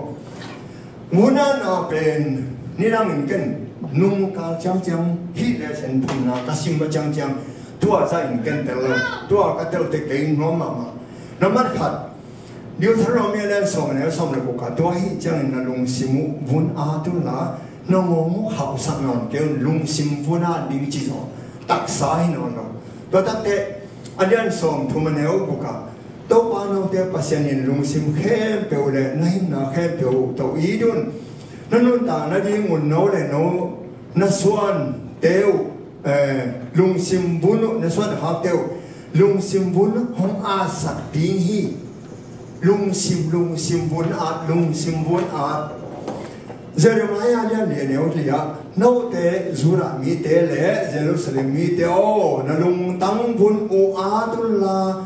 Vun atna pen nidangin ken nungkal ciangciang hih lesson thumna ka sim mah ciangciang tua zah in ken tel lo, tua ka tel teh kei nuam mahmah. Nambat khat, Deuteronomy a lian sawm a neu sawm le guk ah, tua ahih ciangin na lungsim uh vun at un la, na ngawng uh khauhsak nawn kei un. Lungsim vun at ding cih zong taksa hi nawn lo. Tua takteh a lian sawmthum a neu guk ah, Topa note Pasian in lungsim khempeuh le na hinna khempeuh tawh it un. Na nuntak nadingun no le no na suante uh, eh, lungsim vun uh, na suan khakte uh lungsim vun hong atsak ding hi. Lungsim, lungsim vun at, lungsim vun at. Jeremiah lian li a neu li ah, note Judah mite le Jerusalem mite aw, na lungtang vun uh at un la,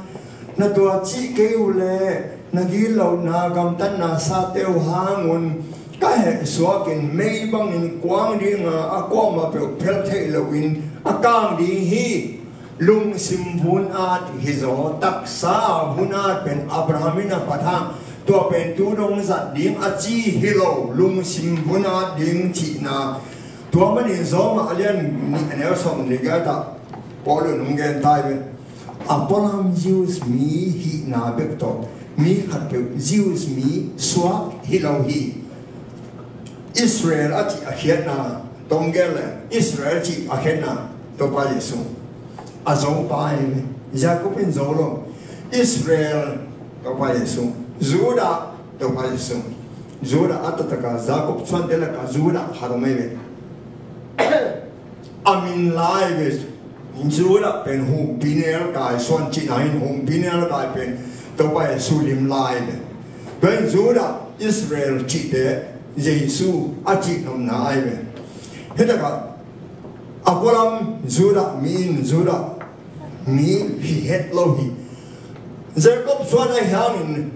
na tuacih kei uh leh na gitlohna gamtatna sate uh hang un ka hehsuakin mei bangin kuang ding a, a kuamah peuh phelh theih loin a kang ding hi. Lungsim vun at hi zaw. Taksa vun at pen Abraham in a pat hang, tua pen tu dong zat ding a ci hi lo, lungsim vun at ding cihna. Tua manin Rom a lian nih a neu sawm le giat ah Paul in hong gen ta hi ve. A pualam Jews mi hihna bek tawh mi khatpeuh Jews mi suak hi lo hi. Israel a cih a khiatna tawh gen leh, Israel cih a khiatna Topa Jesu. A zopa hi ve. Jacob in zo lo. Israel, Topa Jesu. Judah, Topa Jesu. Judah a taktak a Jacob suante lakah Judah khat om hi ve. A min lai ve. Judah pen humpi nelkai, suan cihna in humpi nelkai pen Topa Jesu lim lai ve. Tua in Judah, Israel cihte Jesu a cih nopna ahi ve. Hih takah a pualam Judah mi in Judah mi hi het lo hi. Jacob suan ahih hangin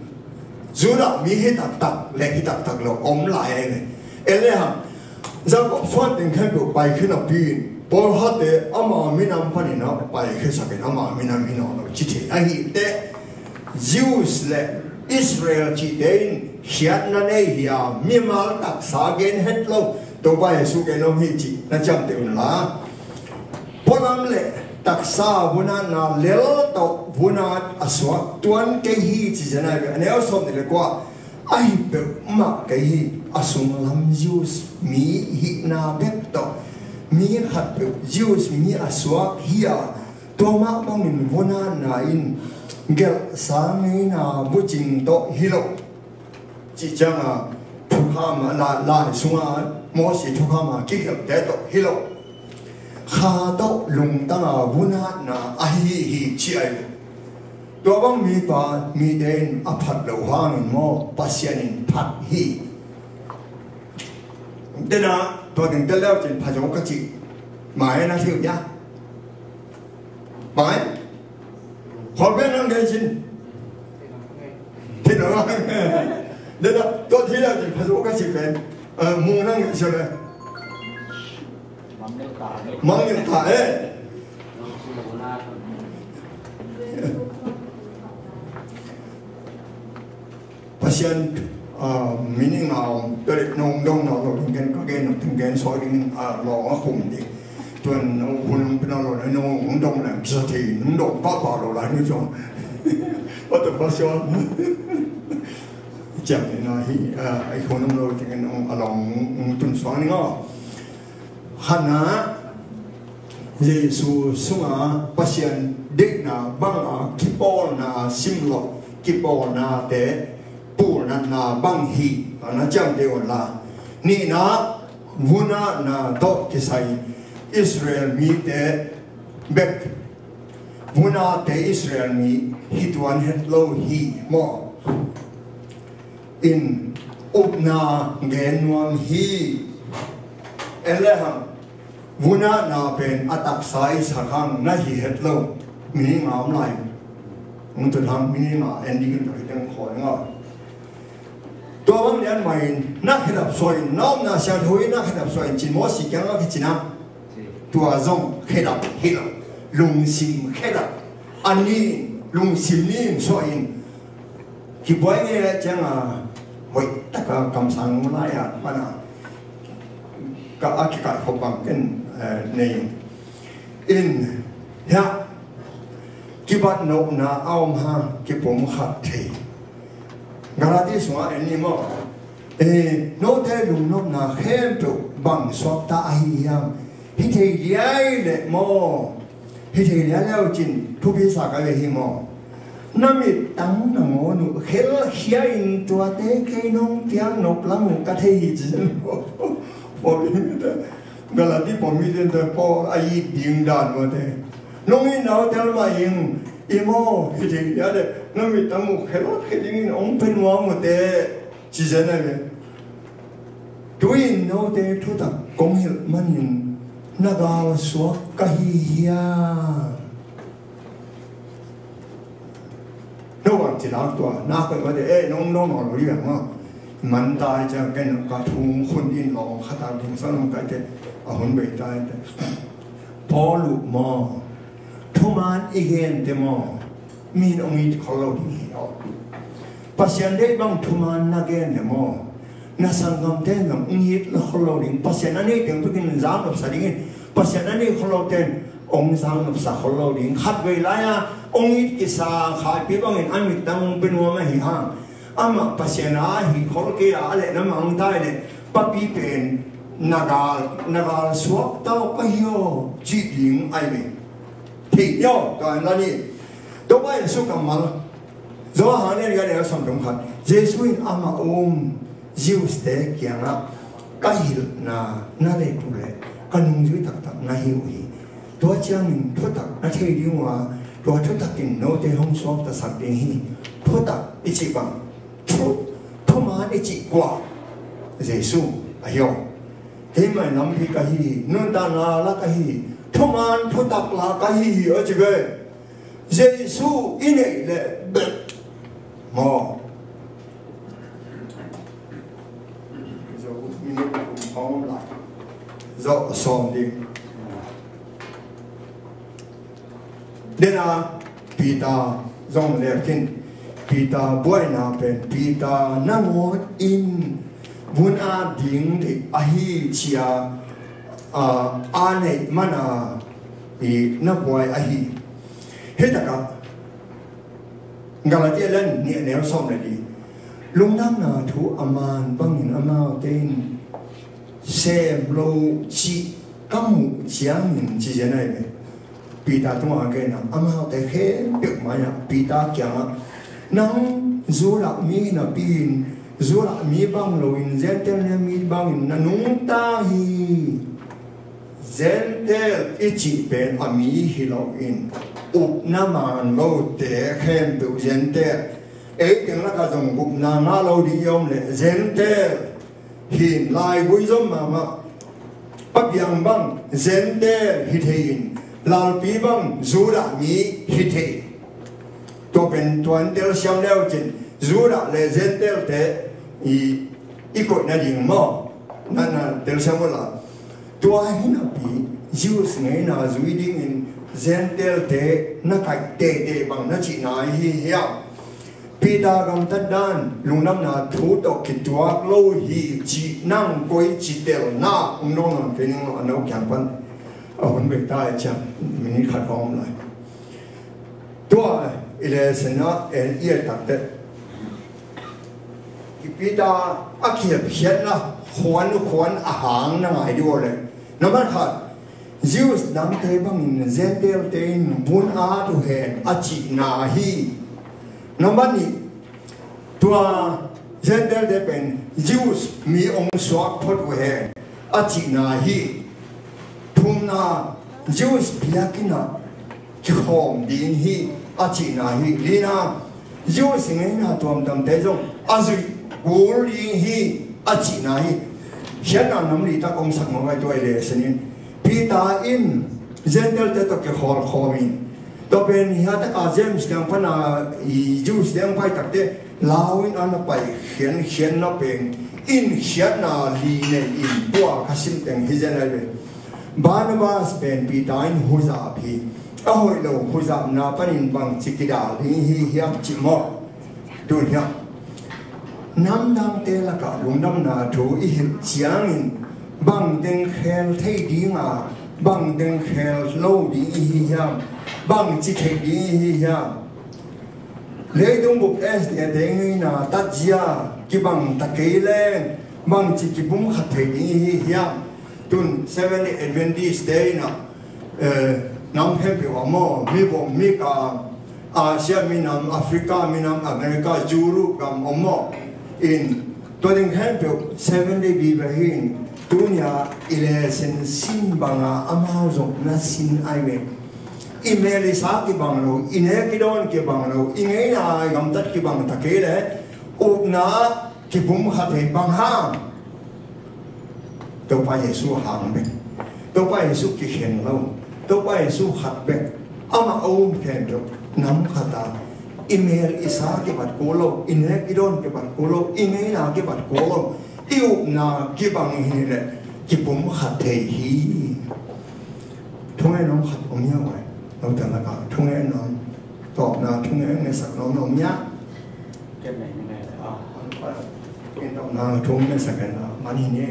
Judah mi hi taktak le hi taktak lo om lai ahi ve. En le hang, Jacob suan teng khempeuh paikhia napi in, pawlkhatte ama minam panin a paikhiasakin ama minam hi nawn lo ci thei ahih teh, Jews le Israel cihte in khiatna nei hi a, mimal taksa gen het lo, Topa Jesu gen om hi cih na ciamteh un la. Pualam le taksa vun atna lel tawh vun at a suak tuan kei hi ci zen ahi ve. A neu sawm nih le kua, ahi peuhmah kei hi. A sunglam Jews mi hihna bek tawh mi khatpeuh Jews mi a suak hi a, tua mah bangin vun atna in gelhsa ngeina bucing tawh hi lo. Cih ciangin thukham a, la, lai sunga Moses thukham a kigelhte tawh hi lo. Kha tawh lungtang a vun atna ahi hi ci ahi. Tua bang mipa mite in a phat loh hangin maw, Pasian in phat hi. Dena tua teng tel leu cin pha zo ka ci. Mai na thiu ya. Mai. Khol ben nang den cin. Thin lo. Dena tua Hila tin phazo ka si pen, eh, mung nang sia le. Mang nil ta e. Pasian, ah, meaning a om, tua leh nong dong na lo ding ken ka gen nong ting gen soi ding, ah, lo a khum ding. Tuan nong hun nong pina lo nong dong lang kisa thei nong dong pa pa lo lai nong dong. What the Pasian? Ciang ni na hi, ah, ai hun nong lo ting nong a long nong tun suang ni ngo. Hana Jesu sunga Pasian deihna banga kipawlna simloh kipawlnate pulnatna bang hi. Ana ciamteh unla, nihna vunahna tawh kisai Israel mite bek vunahte Israel mi hi tuan het lo hi maw? In upna gen nuam hi. En le hang vunahna pen a taksa i sak hang na hi het lo. Meaning a om lai. Ung tun hang meaning a en ding in ka kiteng khawi nga. Tua bang lian mai in na khedap suai in na omna siangtho in na khedap suai in cin Mosi kiang a kicina. Tua zong khedap hi lo. Lungsim khedap a ni in lungsim ni in suai in kibuai nge cianga hoih taka kamsang lai a mana ka a kikah khop bang ken, eh, nei in hia kibat nopna a om ha kipum khat thei. Galati sungah en ni maw? Eh, note lungnopna khempeuh bang suakta ahi hiam? Hi thei liai le maw? Hi thei liai le au cin thupi sa ka le hi maw? Na mittang na ngawn uh khelkhia in tuate kei nong piang nop lang uh ka thei hi ci. Paul in te Galati Paul mi ten te Paul a it ding dan mate. Nong it nau tel mah ing i maw hi thei liai le na mittang uh khelkhia dingin ong pe nuam uh te. Ci zen a ve. Tuin note thutak kong hilh manin na gal suak ka hi hia? No bang ci lak tua na koih mate e nong nong nong lo liang ma. Man tai cia ken ka thung hun in lawng khatak ding sa nong kai te a hun bei tai te. Paul uh maw? Thuman i gen te maw? Min ong it khol lo ding hi aw. Pasian deih bang thuman na gen le maw? Na sanggamte in zong ong it khol lo ding. Pasian a nei teng pekin zang nopsa dingin Pasian a nei khol lo ten ong zang nopsa khol lo ding. Khat vei lai-a ong it kisa khaipi bangin a mittang ong pe nuam ahi hang. Amah Pasian a hi khol kei a leh na mangtai leh papi pen na gal na gal suak tau ka hi aw cih ding ai ve. Thei nyo ka an la ni. Topa Jesu kammal Johan en ga deu samthum khat. Jesu in amah um Jews te kiangah ka hilhna na let uh leh ka nungzui taktak na hi uh hi. Tua ciangin thutak na thei ding uh a tua thutak in note hong suaktasak ding hi. Thutak i cih bang thu thuman i cih kua? Jesu ahi aw. Hei mai lampi ka hi hi. Nuntakna la ka hi hi. Thuman thutak la ka hi hi a ci ve. Jesu i neih leh bek maw? Zawh sawm ding. Dena Peter zong lek in Peter buaina pen Peter na ngawt in vun a ding dih ahi cia a neih mana i na buai ahi. Hei takah Galatia lian nih a neu sawm le li. Lungdamna thu a man bangin amaute in sem lo cih ka muh ciangin ci zen ai ve. Peter tungah a genna amaute khempeuh mai-ah Peter kiangah nang Judah mi napi in Judah mi bang loin Gentile mi bangin na nungta hi. Gentile i cih pen a mi hi loin upna man lote khempeuh Gentile. Ei teng lakah zong gupna ngah lo ding i om leh Gentile hin laigui zom mahmah. Papiang bang Gentile hi thei in lalpi bang Judah mi hi thei. Tua pen tuan telsiam leu cin Judah le Gentile te i i koih nading maw? Na, na telsiam uh la. Tua hi napi Jews ngeina zui dingin Gentile-te na kaih teitei bang na cihna hi hiam? Peter gamtat dan lungdamna thu tawh kituak lo hi cih nang koi ci telna hong dong nawn kei ning maw, a no kiang pan. A hun bei ta e ciang, minute khat khawng om lai. Tua i lesson ah en i et takteh, Peter a kihepkhiatna khuan khuan a hang na ngai dih uh leh, number khat, Jews dangte bangin Gentile-te in vun at uh hen a cihna hi. Number nih, tua Gentile-te pen Jews mi hong suak phot uh hen a cihna hi. Thumna, Jews biakinn ah kikhawm ding hi a cihna hi. Lina, Jews ngeina tuamtuamte zong a zuih kul ding hi a cihna hi. Khiatna nam li tak omsak mawk ai tua i lesson in. Peter in Gentile-te tawh kikhawlkhawm in, tua pen hiataka James kiang pana i Jews-te hong pai takteh lau in a na pai khiankhianna pen in khiatna li nei in, tua ka sim teng hi zen ai ve. Barnabas pen Peter in huzap hi. A hoih lo huzapna panin bangci kidal ding hi hiam cih maw? Tun hiam, namdangte lakah lungdamna thu i hilh ciangin bangteng khel thei dinga, bangteng khel lo ding i hi hiam? Bangci thei ding i hi hiam? Leitung bup S D A te ngeina tatzia kibang ta kei leng bangci kipumkhat thei ding i hi hiam? Tun Seventh Day Adventist-te in ah, eh, nam khempeuh ah maw, mi bawm mi ka, Asia minam, Africa minam, America, Europe gam om maw? In tua ding khempeuh Seventh Day believer hi in, tuni-a i lesson sin banga amau zong na sin ai ve. I mel i sa kibang lo, i nek i dawn kibang lo, i ngeina i gamtat kibang ta kei leh, upna kipumkhat thei bang hang? Topa Jesu hang bek. Topa Jesu kikhen lo. Topa Jesu khat bek. Amah a um khempeuh nam khat a, i mel i sa kibat kul lo, i nek i dawn kibat kul lo, i ngeina kibat kul lo, i upna kibang hi leh kipumkhat thei hi. Thungen om khat om hiam ai? Note lakah thungen om, tawpna thungen ngetsak nuam om hiam? Ken nei ni ngai le, ah. Ken tawpna thungen ngetsak ken, ah, man hi ni.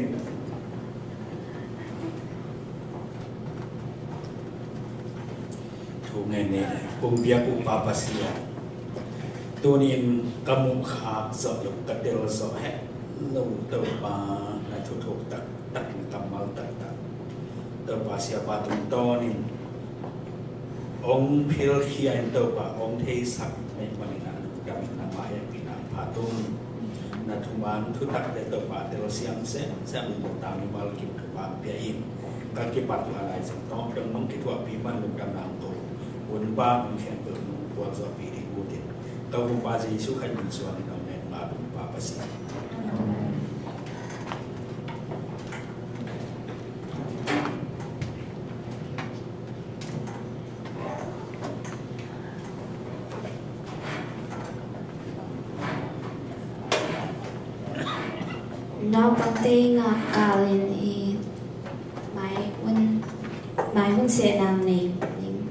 Thungen ni, kong biak uh Pa Pasian, tuni-in ka muh khak zawh lo, ka tel zawh het lo Topa, na thuthuk taktak, na kammal taktak Topa siapa tungtawnin hong philkhia in Topa, hong theisak neih manin ah lungdamin nangmah hehpihna phat ung. Na thuman thutakte Topa telsiam semsem in lungdam mimal kim thupha pia in. Ka kipat uh a lai zong tawng dong nong kithuahpih man lungdam nang ko. Hun bang khempeuh nong puak zawhpih ding ut in. Topa Jesu Khrih min suangin hong nek ma dong Pa Pasian. Naupangte ngak kalin i mai hun, mai hun seh nang nei ning.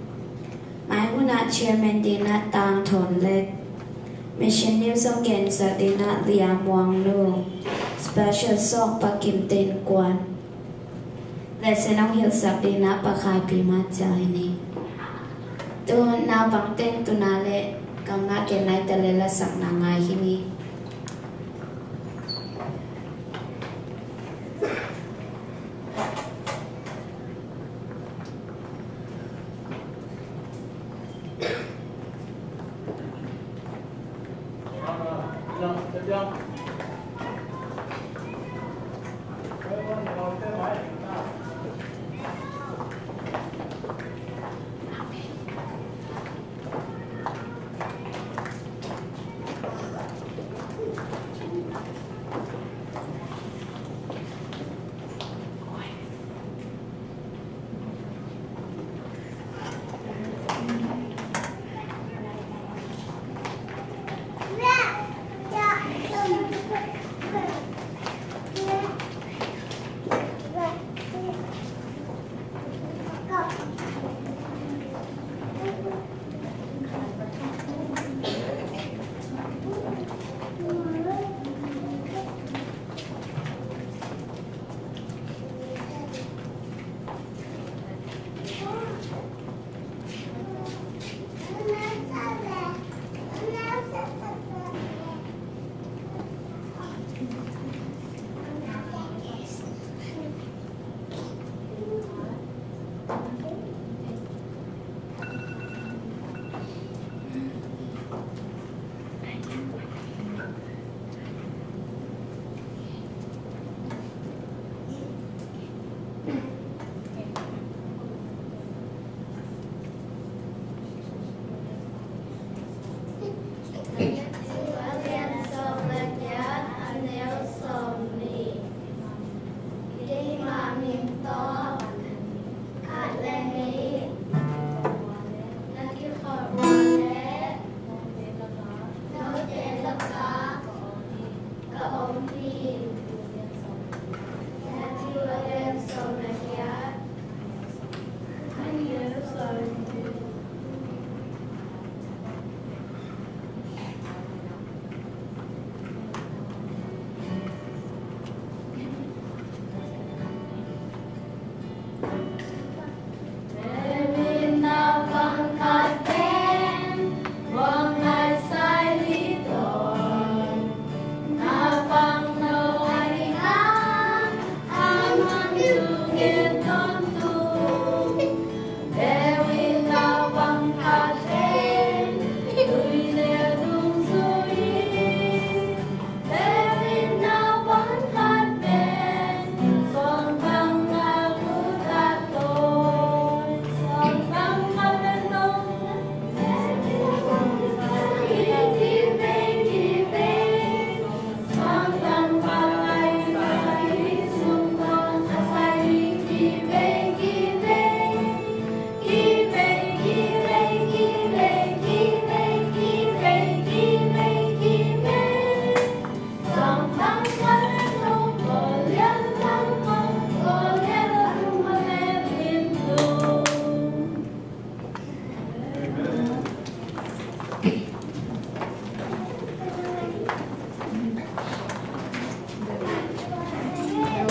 Mai hun ah chairman dinah Tang Thon Lek, mission news hong gensak dinah Lia Muang Nu, special song Pa Kim Ten Kuan. Lesson hong hilhsak dinah Pa Khai Pi Ma Ciang hi ni. Tu naupangte'n tuna le kamngah gen nai ta le lasakna ngai hi ni.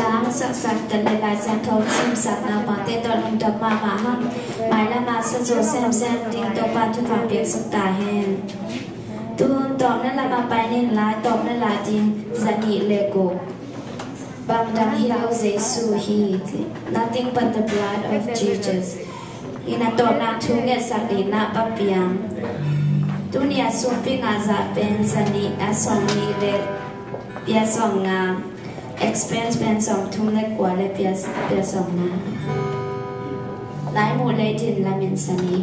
Tang saksak tat le Lai Siangtho simsak naupangte tawh lungdam mahmah hang. Mailam a sa zo semsem ding Topa thupha piaksak ta hen. Tun tawpna lam a pai ning lai, tawpna lai ding za nih le guk. Bang dang hi lo Jesu hi, nothing but the blood of Jesus. Hi na tawpna thu ngetsak ding na Pa Piang. Tuni a sumpi nga za pen za nih a sawm nih le pia sawm nga, expense pen sawm thum le kua le pia, pia sawm nga. Lai mu le din lamin sa nih.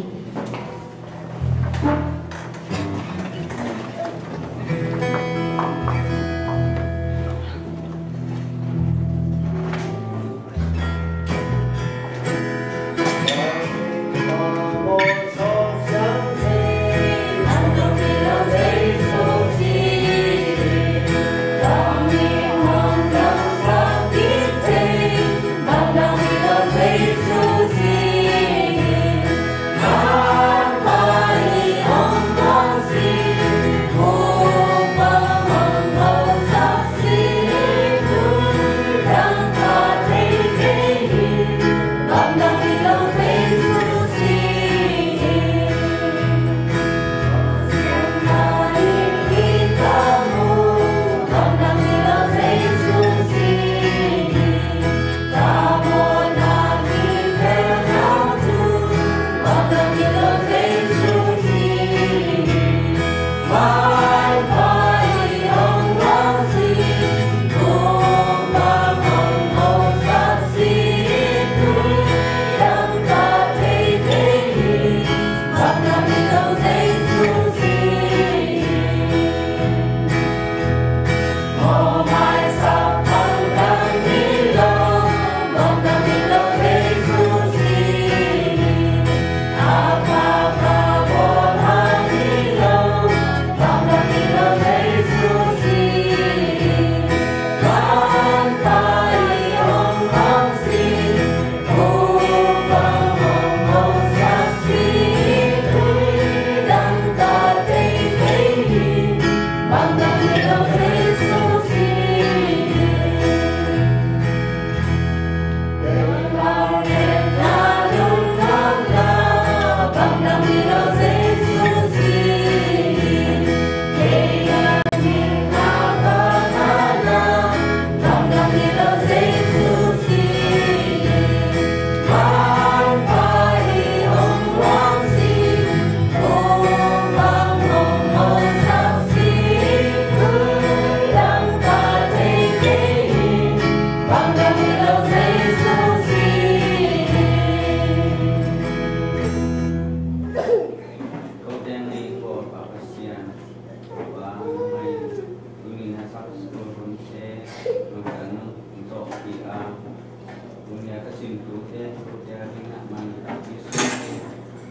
Tute, tute adingin mangngilh takpi sung hi.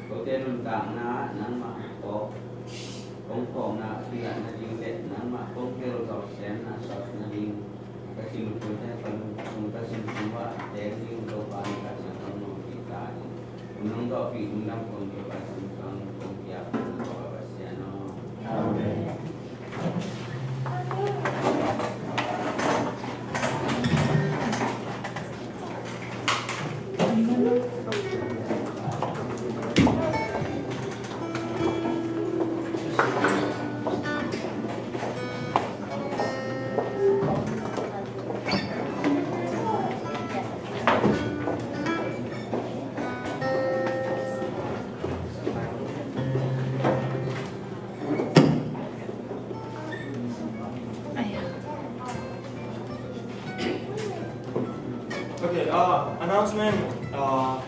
Kote nuntakna ah nangmah kong, kong phawkna kilatna ding le nangmah kong geldoh semna sawtna ding ka thinpui te ka lungsim ka thinpui ah teng ding Topa in ka ciang kong nong pih ta in. Nong dawhpih lungdam kong Topa in kong kong piak kong Topa Pasian aw. Amen. Okay, uh, announcement. Uh,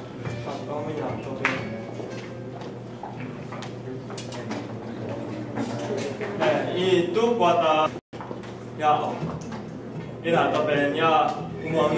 eh, i tu kuata ya, ina tapen ya, umuang